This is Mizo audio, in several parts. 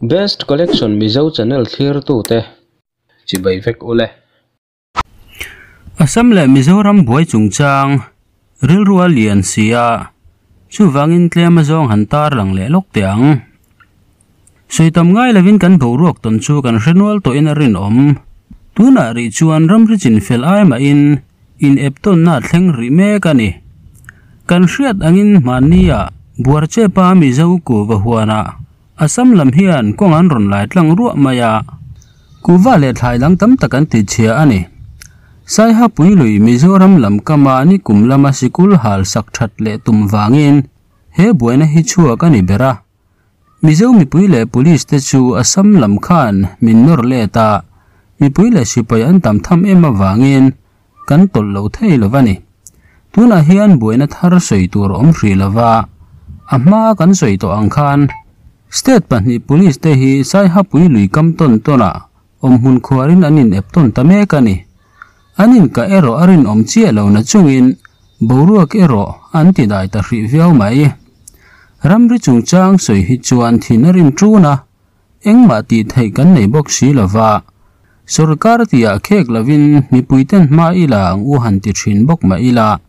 Best Collection Mizo channel thlirtute chibai vek ule. Assam leh Mizoram buai chungchang rilru a lian si a, chuvangin tlem azawng han tarlang leh lawk teh ang. Sawi tam ngai lovin kan boruak tawn chu kan hre nual tawhin a rinawm. Tunah rih chuan ramri chinfel ai mahin in ep tawnna a thleng rih mek a ni. Kan hriat angin hmannia Buarchepa Mizo kuhva huanah Assam lam hian kawng an rawn lai tlang ruah mai a, kuhva leh thlai dang tam tak an tichhia a ni. Saiha Puilui Mizoram lam kama nikum lama sikul hal sak that leh tum vangin he buaina hi chhuak a ni ber a. Mizo mipui leh Police te chu Assam lam khan min nawr let a, mipui leh sipai an tam tham em avangin kan tawlh lo thei lo a ni. Tunah hian buaina thar sawi tur a awm hrih lo va, a hma kan sawi tawh ang khan State pahnih Police te hi Saihapui lui kam tawn tawnah awmhmun khuarin an inep tawn ta mek a ni. An inkah erawh a rinawm chiah lo na chungin boruak erawh an ti dai ta hrih viau mai. Ramri chungchang sawi hi chuan thin a rim ṭun a, engmah tih theih kan nei bawk si lo va, sorkar tihah khek lovin mipuiten hma ila ang u han ti ṭhin bawk mah ila,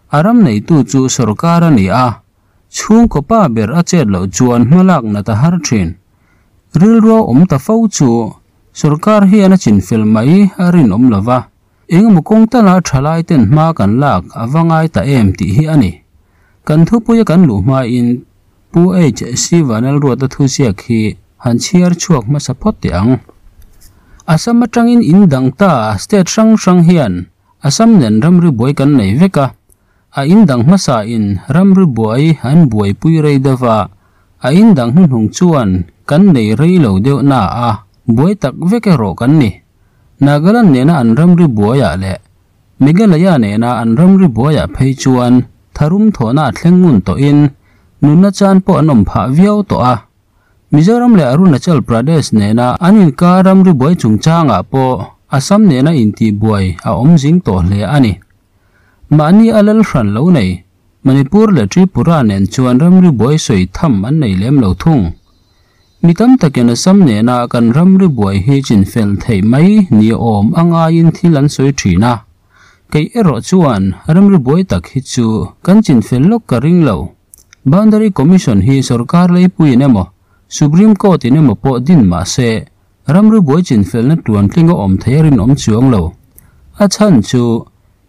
a ram neitu chu sorkar a ni a, chhungkaw pa ber a chet loh chuan hmalak nat a har ṭhin. Rilrua awm ta fo chu Sorkar hian a chinfel mai a rinawm lo va, engemaw kawng tala thalai ten hma kan lak a va ngai ta em tih hi a ni. Kan thupuia kan luh hmain Pu HC Vanlalruata thuziak hi han chhiar chhuak hmasa phawt teh ang. Assam atangin in dang ta state hrang hrang hian Assam nen ramri buai kan nei vek a, a in dang hmasa in ramri buai an buaipui rei deuh va, a in dang hnuhnung chuan kan nei rei lo deuh na a, buai tak vek erawh kan ni. Nagaland nena an ramri buaiah leh Meghalaya nena an ramri buaiah phei chuan tharum thawhna a thleng ngun tawhin nunna chan pawh an awm phah viau tawh a. Mizoram leh Arunachal Pradesh nena an inkar ramri buai chungchangah pawh Assam nena intihbuai a awm zing tawh hle a ni. Mahni a lal hran lo nei, Manipur leh Tripura nen chuan ramri buai sawi tham an nei lem lo thung. Mi tam takin Assam nena kan ramri buai hi chinfel theih mai ni awm a ngaiin thil an sawi thin a. Kei erawh chuan ramri buai tak hi chu kan chinfel lawk ka ring lo. Boundary Commission hi sorkar leipuiin emaw, Supreme Court in emaw pawh din mah se, Ramri buai chinfelna tluantling a awm thei a rinawm chuang lo. A chhan chu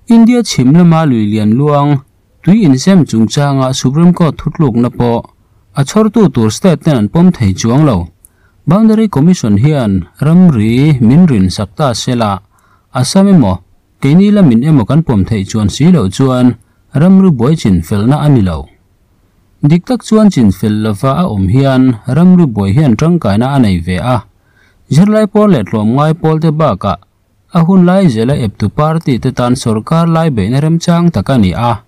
India chhim lama lui lian luang tui inzem chungchanga Supreme Court thutlukna pawh a chhawrtu tur state ten an pawm thei chuang lo. Boundary Commission hian ramri min rinsak ta sela, Assam emaw, keini lamin emaw kan pawm theih chuan si loh chuan ramri buai chinfelna a ni lo. Dik tak chuan chinfel lova a awm hian ramri buai hian tangkaina a nei ve a. Zirlai pawl leh tlawmngai pawl te bakah a hun lai zela eptu party te tan sorkar lai beihna remchang tak a ni a.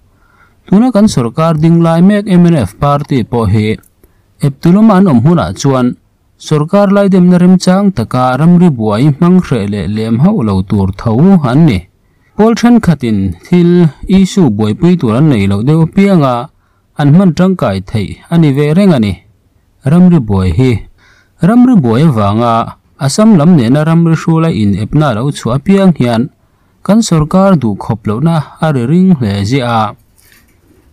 Tuna kan sorkar ding lai mek mnf party pawh hi eptu lama an awm hunah chuan sorkar lai demna remchang taka ramri buai hmang hreh leh lem hauh lo tur tho an ni. Pawl thenkhatin thil issue buaipui tur an nei loh deuh apianga an hman tangkai theih a ni ve reng a ni. Ramri buai hi ramri buai avanga Assam lam nena ramri hrula in epna lo chhuah apiang hian kan sorkar duh khawp lohna a ri ring hle ziah a.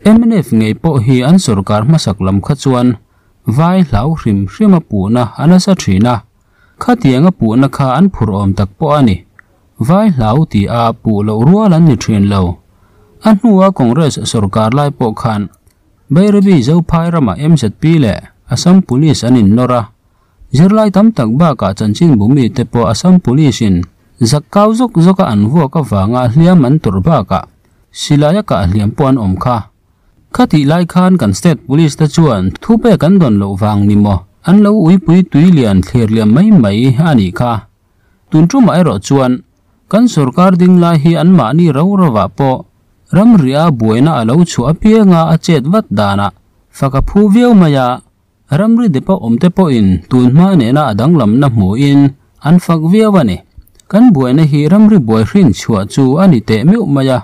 Mnf ngei pawh hi an sorkar hmasak lam kha chuan vai hlau hrim hrim a puhna a nasa thin a. Khatianga puhna kha an phur awm tak pawh a ni. Vai hlau ti a puh loh rual an ni thin lo. A hnua Congress sorkar lai pawh khan Bairabi Zophai ramah MZP leh Assam Police an innawr a. Zirlai tam tak bakah chanchinbu mite pawh Assam Police in zak kau zawk zawka an vuak avanga hliam an tawrh bakah silai a kah hliam pawh an awm kha. Khatih lai khan kan State Police te chuan thu pek an dawn loh vang ni maw an lo uipui tui lian thlir liam mai mai a nih kha. Tun tumah erawh chuan kan sorkar ding lai hi anmahni ro rovah pawh ramria buaina a lo chhuah apianga a chet vat danah fak a phu viau mai a, ramri depa awmte pawhin tun hma nena a danglamna hmuhin an fak viau a ni. Kan buaina hi ramri buai hrin chhuah chu a ni teh meuh mai a.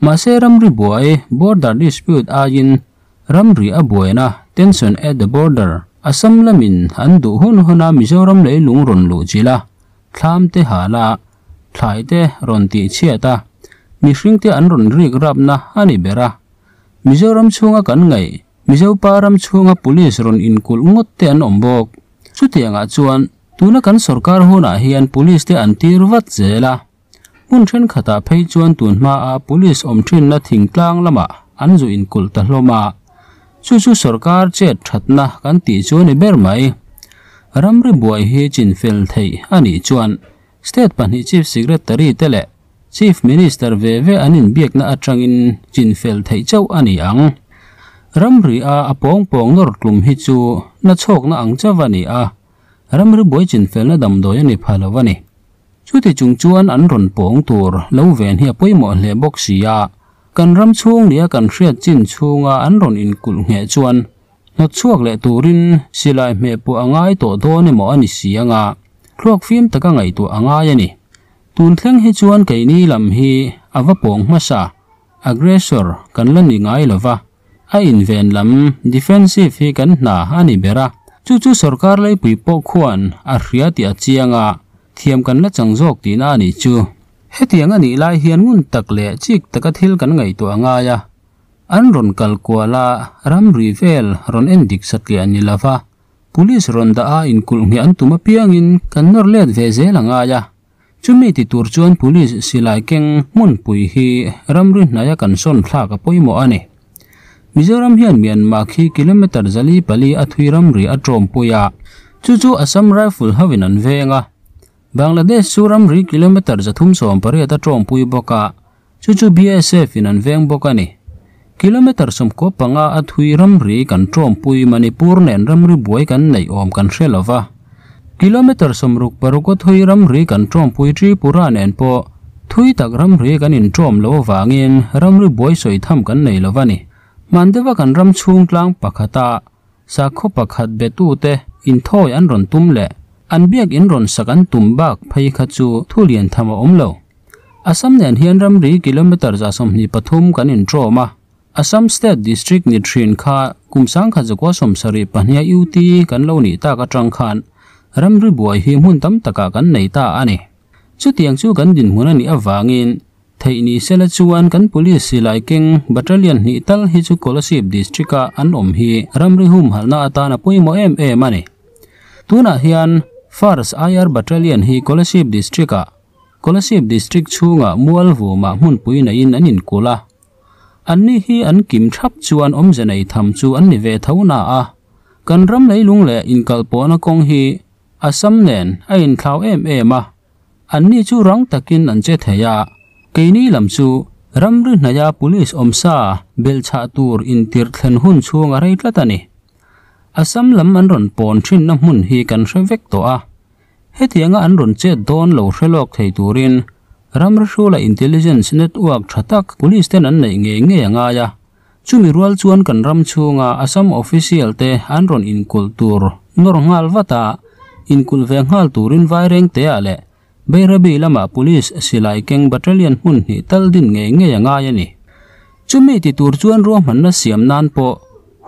Mahse ramri buai, border dispute, aiin ramri a buaina, tension at the border, Assam lamin an duh hun huna Mizoram leilung rawn luhchilh a, thlam te hal a, thlai te rawn tihchhiat a, mihring te an rawn rik rapna a ni ber a. Mizoram chhunga kan ngaih, Mizo pa ram chhunga police rawn inkulh ngawt te an awm bawk. Chutiangah chuan tuna kan sorkar hunah hian police te an tir vat zel a. Hmun thenkhatah phei chuan tun hmaa police awm thinna thingtlang lamah an zu inkulh ta hlawm a. Chu chu sorkar chet thatna kan tih chu a ni ber mai. Ramri buai hi chinfel theih a nih chuan State pahnih Chief Secretary te leh Chief Minister ve ve an inbiakna atangin chinfel theih chauh a ni ang. Ramri a a pawng pawng nawr tlum hi chu na chhawkna ang chauh a ni a, ramri buai chinfelna damdawi a ni pha lo a ni. Chuti chung chuan an rawn pawng tur lo ven hi a pawimawh hle bawk si a, kan ram chhung nia kan hriat chin chhunga an rawn inkulh ngheh chuan Hnawt chhuak leh turin silai hmeh pawh a ngai tawh dawn emaw a ni si anga, thluak fim taka ngaihtuah a ngai a ni. Tun thleng hi chuan keini lam hi a va pawng hmasa, aggressor, kan la ni ngai lo va, a inven lam, defensive, hi kan hna a ni ber a, chu chu sorkar leipui pawh khuan a hria tih a chiang a, thiam kan la chang zawk tihna a nih chu. Hetiang a nih lai hian ngun tak leh chik taka thil kan ngaihtuah a ngai a. An rawn kal kual a, ramri vel rawn en dik satliah ni lova, Police rawn dah a inkulh ngheh an tum apiangin kan nawr let ve zel a ngai a. Chumi ti tur chuan Police silai keng hmunpui hi ramri hnaia kan sawn thlak a pawimawh a ni. Mizoram hian Myanmar khi kilometre 404 a thui ramri a tawmpui a, chu chu Assam Rifle hoin an veng a. Bangladesh chu ramri kilometre 318 a tawmpui bawk a, Chu chu BSF in an veng bawk a ni. Kilometre 95 a thui ramri kan tawmpui Manipur nen ramri buai kan neih awm kan hre lo va. Kilometre 66 a thui ramri kan tawmpui Tripura nen pawh thui tak ramri kan intawm lo avangin ramri buai sawi tham kan nei lo va ni. Hman deuha kan ram chhung tlang pakhata sakhaw pakhat betute inthawi an rawn tum leh an biak in rawn sak an tum bak phei kha chu thu lian tham a awm lo. Assam nen hian ramri kilometre 123 kan intawm a, Assam State District ni thin kha kum 1972 UT kan lo nih tak atang khan ramri buai hi hmun tam takah kan nei ta a ni. Chutiang chu kan dinhmun a nih avangin theih ni sela chuan kan police silai keng battalion hnih tal hi chu Kolasib District-a an awm hi ramri humhalhna atan a pawimawh em em a ni. Tunah hian First IR Battalion hi Kolasib District-a Kolasib District chhunga Mualvumah hmunpui neiin an inkulh a. Anni hi an kim thap chuan awmze nei tham chu an ni ve tho na a. Kan ram leilung leh inkalpawhna kawng hi Assam nen a inthlau em em a. Anni chu rang takin an che thei a. Keini lam chu ramri hnaia police awmsa belchhah tur intirh thlen hun chhung a rei tlat a ni. Assam lam an rawn pawn thinna hmun hi kan hre vek tawh a. Hetianga an rawn chet dawn lo hre lawk thei turin ramri hrula intelligence network tha tak police ten an neih ngei ngei a ngai a. Chumi rual chuan kan ram chhunga Assam official te an rawn inkulh tur nawr nghal vat a, inkulh ve nghal turin vaireng teah leh Bairabi lamah police silai keng battalion hmun hnih tal din ngei ngei a ngai a ni. Chumi ti tur chuan ruahmanna siam nan pawh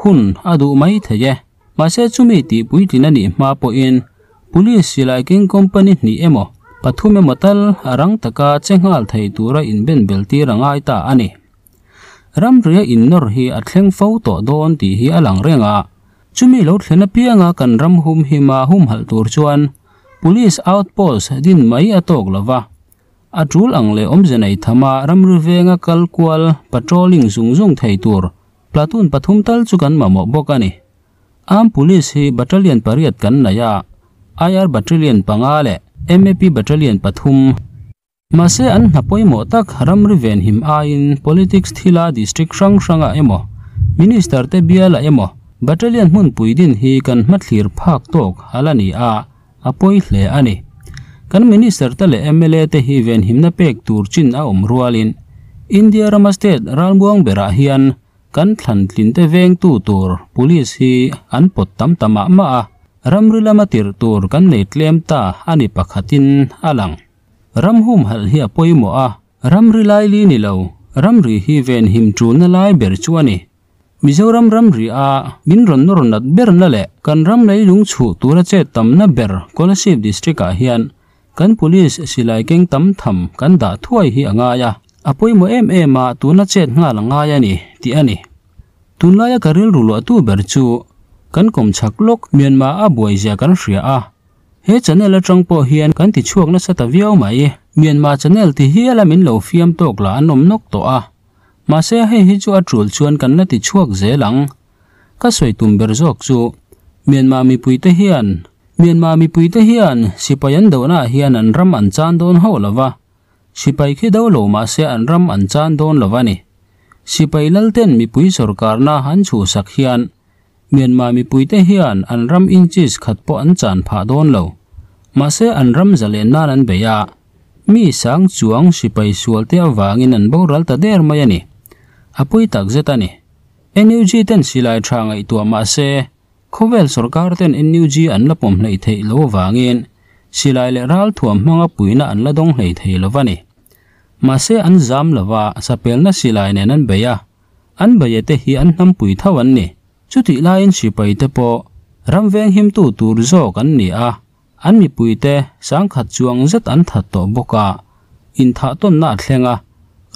hun a duh mai thei e. Mahse chumi tih puitlin a nih hma pawhin Police silai keng company hnih emaw pathum emaw tal a rang taka che nghal thei tura inben bel tir a ngai ta a ni. Ramria innawr hi a thleng fo tawh dawn tih hi a lang reng a, chumi lo thlen apianga kan ram humhima humhalh tur chuan Police outpost din mai a tawk lo va, a tul ang leh awmze nei thama ramri venga kal kual patrolling zung zung thei tur Platoon pathum tal chu kan mamawh bawk a ni. Armed Police hi Battalion pariat kan nei a, IR Battalion panga leh MAP Battalion pathum. Mahse an hna pawimawh tak ramri venhim aiin politics thila district hrang hrangah emaw, Minister te bialah emaw Battalion hmunpui din hi kan hmathlir phak tawk a la ni a, a pawi hle a ni. Kan Minister te leh mla te hi venhimna pek tur chin a awm rualin India rama state ralmuang berah hian kan thlan tlin te vengtu tur police hi an pawt tam ta mah mah a, ramri lama tirh tur kan nei tlem ta a ni pakhatin a lang. Ram humhalh hi a pawimawh a, ramri laili ni lo, ramri hi venhim tulna lai ber chu a ni. Mizoram ramri a min rawn nawr nat berna leh kan ram leilung chhuh tura chet tamna ber Kolasib District ah hian kan Police silai keng tam tham kan dah thuai hi a ngai a, a pawimawh em em a tuna chet nghal a ngai a ni tih a ni. Tunlaia ka rilru luahtu ber chu kan kawmchhak lawk Myanmar a buaizia kan hria a, He channel atang pawh hian kan ti chhuak nasa ta viau mai. Myanmar channel ti hial a min lo fiam tawk lah an awm nawk tawh a. Mahse hei hi chu a tul chuan kan la ti chhuak zel ang. Ka sawi tum ber zawk chu Myanmar mipui te hian Myanmar mipui te hian sipai an dohna ah hian an ram an chan dawn hauh lo va. Sipai khi do lo mahse an ram an chan dawn lo a ni. Sipai lal ten mipui sawrkarna an chhuhsak hian Myanmar mipuite hian an ram inches khat pawh an chan phah dawn lo. Mahse an ram zalen nan an bei a, mi sang chuang sipai sualte avangin an boral ta der mai a ni. A pui tak zet a ni. NUG ten silai tha ngaihtuah mahse khawvel sorkar ten NUG an la pawm hleih theih lo avangin silai leh ral thuam hmanga puina an la dawng hlei thei lo va ni. Mahse an zam lova sapelna silai nen an bei a. An baia te hi an hnampui tho an ni. Chutih laiin sipai te pawh ram venghimtu tur zawk an ni a, an mipui te sangkhat chuang zet an that tawh bawk a, inthah tawnna a thleng a,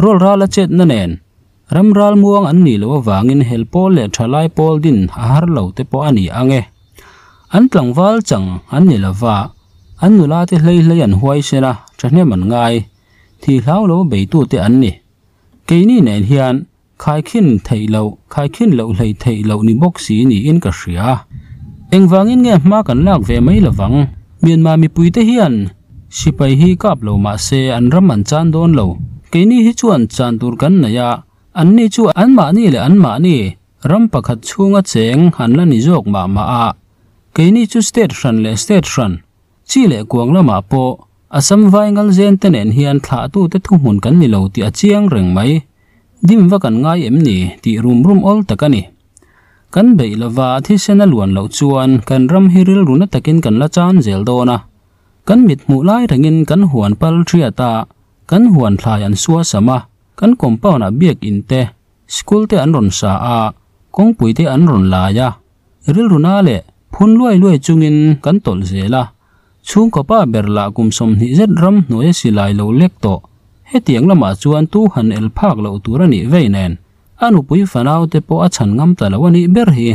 rawl ral a chetna nen ram ral muang an nih loh avangin hel pawl leh thalai pawl din a har lo te pawh a ni ang e. An tlangval chang an ni lova, an nula te hlei hlei an huaisen a, thahnem an ngai, thih hlau lo beitute an ni. Keini nen hian khaikhin theih loh, khaikhin loh hleih theih loh ni bawk si niin ka hria. Engvangin nge hma kan lak ve mai lovang? Myanmar mipuite hian sipai hi kap lo mah se an ram an chan dawn lo. Keini hi chuan chan tur kan nei a, anni chu anmahni leh anmahni ram pakhat chhunga cheng an la ni zawk mah mah a. Keini chu state hran leh state hran, Chi leh kuang lamah pawh Assam vai ngalzen te nen hian thlahtute thuhmun kan ni lo tih a chiang reng mai. Dim va kan ngai em ni tih rum rum awl tak a ni. Kan beih lova thisen a luan loh chuan kan ram hi rilru na takin kan la chan zel dawn a. Kan mit hmuh lai rengin kan huan pal thiat a, kan huan thlai an suasam a, kan compound ah biak in te, school te an rawn sa a, kawngpui te an rawn lai a. Rilru na leh phun luai luai chungin kan tawlh zel a, chhungkaw pa ber lah kum 20 zet ram hnuaia silai lo lek tawh. Hetiang lamah chuan tu han el phak loh tur a nih vei nen, a nupui fanau te pawh a chhan ngam ta lo a nih ber hi.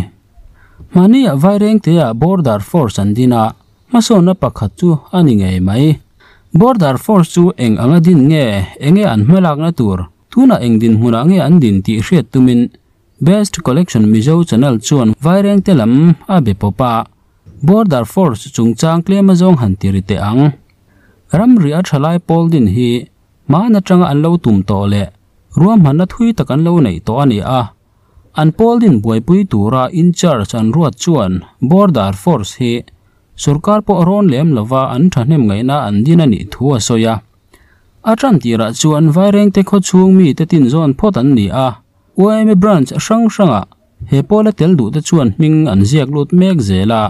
Mahniah Vairengteah Border Force an din a, hmasawnna pakhat chu a ni ngei mai. Border Force chu eng anga din nge, enge an hmalakna tur, tunah eng dinhmunah nge an din tih hriat tumin Best Collection Mizo Channel chuan Vairengte lam a be pawp a, Border Force chungchang tlem azawng han ti ri teh ang. Ramri a thalai pawl din hi hman atanga an lo tum tawh leh ruahmanna thui tak an lo neih tawh a ni a. An pawl din buaipui tura in charge an ruat chuan Border Force hi sorkar pawh rawn lem lova an thahnem ngaihna an din a nih thu a sawi a. A tan tirah chuan Vairengte khawchhung mite tinzawn phawt an ni a. Yma branch hrang hrangah he pawla tel duhte chuan hming an ziak lut mek zel a,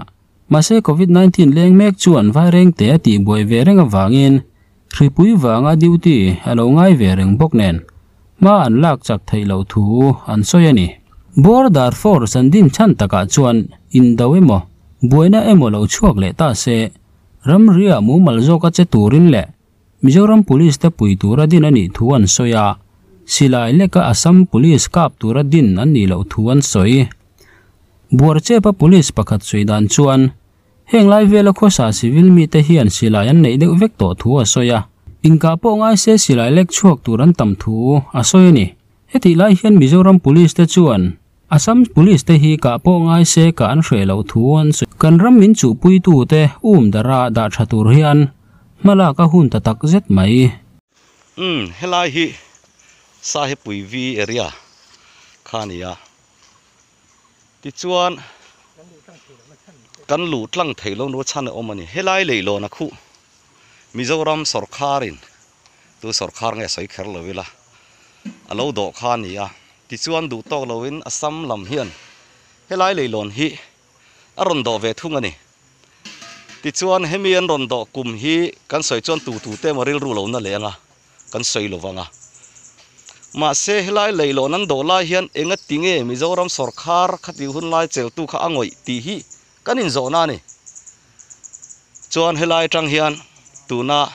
mahse Covid 19 leng mek chuan Vairengte a tihbuai ve reng avangin hripui vanga duty a lo ngai ve reng bawk nen hma an lak chak theih loh thu an sawi a ni. Border Force an din chhan takah chuan indo emaw buaina emaw lo chhuak leh ta se ramriah mumal zawka che turin leh Mizoram Police te pui tura din a nih thu an sawi a, silai leka Assam Police kap tura din an nih loh thu an sawi. Buarchepa Police pakhat sawi dan chuan, heng lai vela khawsa civil mite hian silai an neih deuh vek tawh thu a sawi a, inkah pawh ngai se silai lek chhuak tur an tam thu a sawi a ni. Hetih lai hian Mizoram Police te chuan Assam Police te hi kah pawh ngai se kah an hreh loh thu an sawi. Kan ram min chuhpuitu te um dara dah tha tur hian hma lak a hun ta tak zet mai. Umm helai hi Sahepui V area kha a ni a, tichuan kan luh tlang theih lo nu chhan a awm a ni. Helai leihlawn a khuh Mizoram sawrkharin tu sawrkhar nge sawi kher lo ila a lo dawh kha a ni a. Tichuan duh tawk loin Assam lam hian helai leilawn hi a rawn dawh ve thung a ni. Tichuan hemi an rawn dawh kum hi kan sawi chuan tu tu te emaw rilru lo na leh anga kan sawi lo vang a. Mahse helai leilawn an dawh lai hian enga tinge Mizoram sawrkhar khati hun lai cheltu kha a ngawih tih hi kan inzawhna a ni. Chuan helai atang hian tuna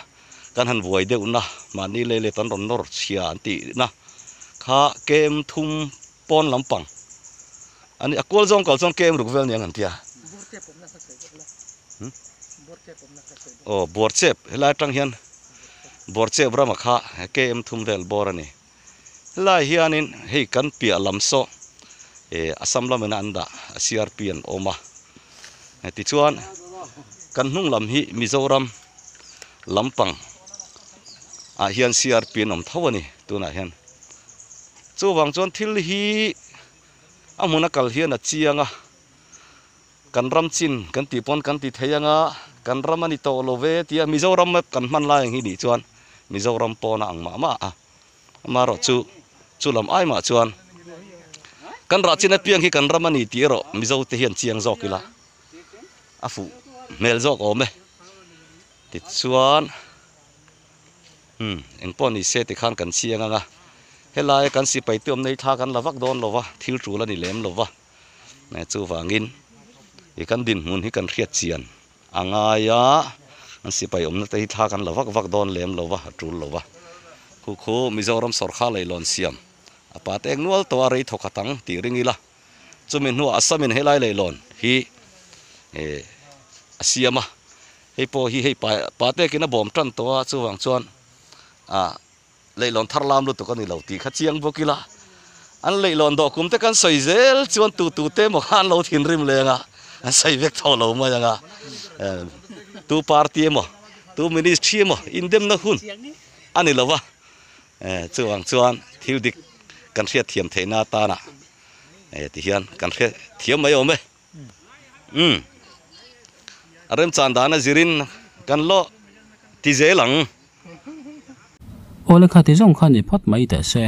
kan han buai deuhna mahni lei let an rawn nawr chhia an tihna kha kem thum pawn lampang a ni. A kual zawng kal chuan kem ruk vel nia an tia. Aw Buarchep helai atang hian Buarchep rama kha kem thum vel bawr a ni. Helai hianin hei kan piah lam saw eh Assam lamina an dah a CRP an awm a tichuan kan hnung lam hi Mizoram lampang ah hian CRP an awm tho a ni tunah hian chuvang chuan thil hi a hmun a kal hian a chiang a. Kan ram chin kan tih pawn kan ti thei anga, kan ram a ni tawh lo ve tia Mizoram map kan hman lai ang hi nih chuan Mizoram pawn a ang mah mah a. Amaherawh chu chu lam ai mah chuan kan rah chin apiang hi kan ram a ni tih erawh Mizo te hian chiang zawk ila a fuh hmel zawk awm e. Tichuan umm engpawh ni se tikhan kan chiang anga helai kan sipai te awmna hi thla kan la vak dawn lo va, thil tul a ni lem lo va. Chuvangin i kan dinhmun hi kan hriat chian a ngai a, an sipai awmna te hi thla kan la vak vak dawn lem lo va, a tul lo va. Khu khu Mizoram sawrkha leilawn siam a pa tek nual tawh a rei thawk khat ang tih ring ila, chumi hnuah Assam in helai leilawn hi a siam a, hei pawh hi hei pa tekin a bawm tan tawh a, chuvang chuan ah Leihlawn thar lam lutuk a ni lo tih kha chiang bawk ila, an leihlawn dawh kum te kan sawi zel chuan tu tu te emaw kha an lo thinrim leng a, an sawi vek tawh lo mai ang a, tu party emaw, tu ministry emaw indemna hun a ni lo va, chuvang chuan thil dik kan hriat thiam theihna atana tihian kan hre thiam mai awm e. Umm a remchan dana zirin kan lo ti zel ang. Aw lekha ti zawng kha ni phawt mai teh se.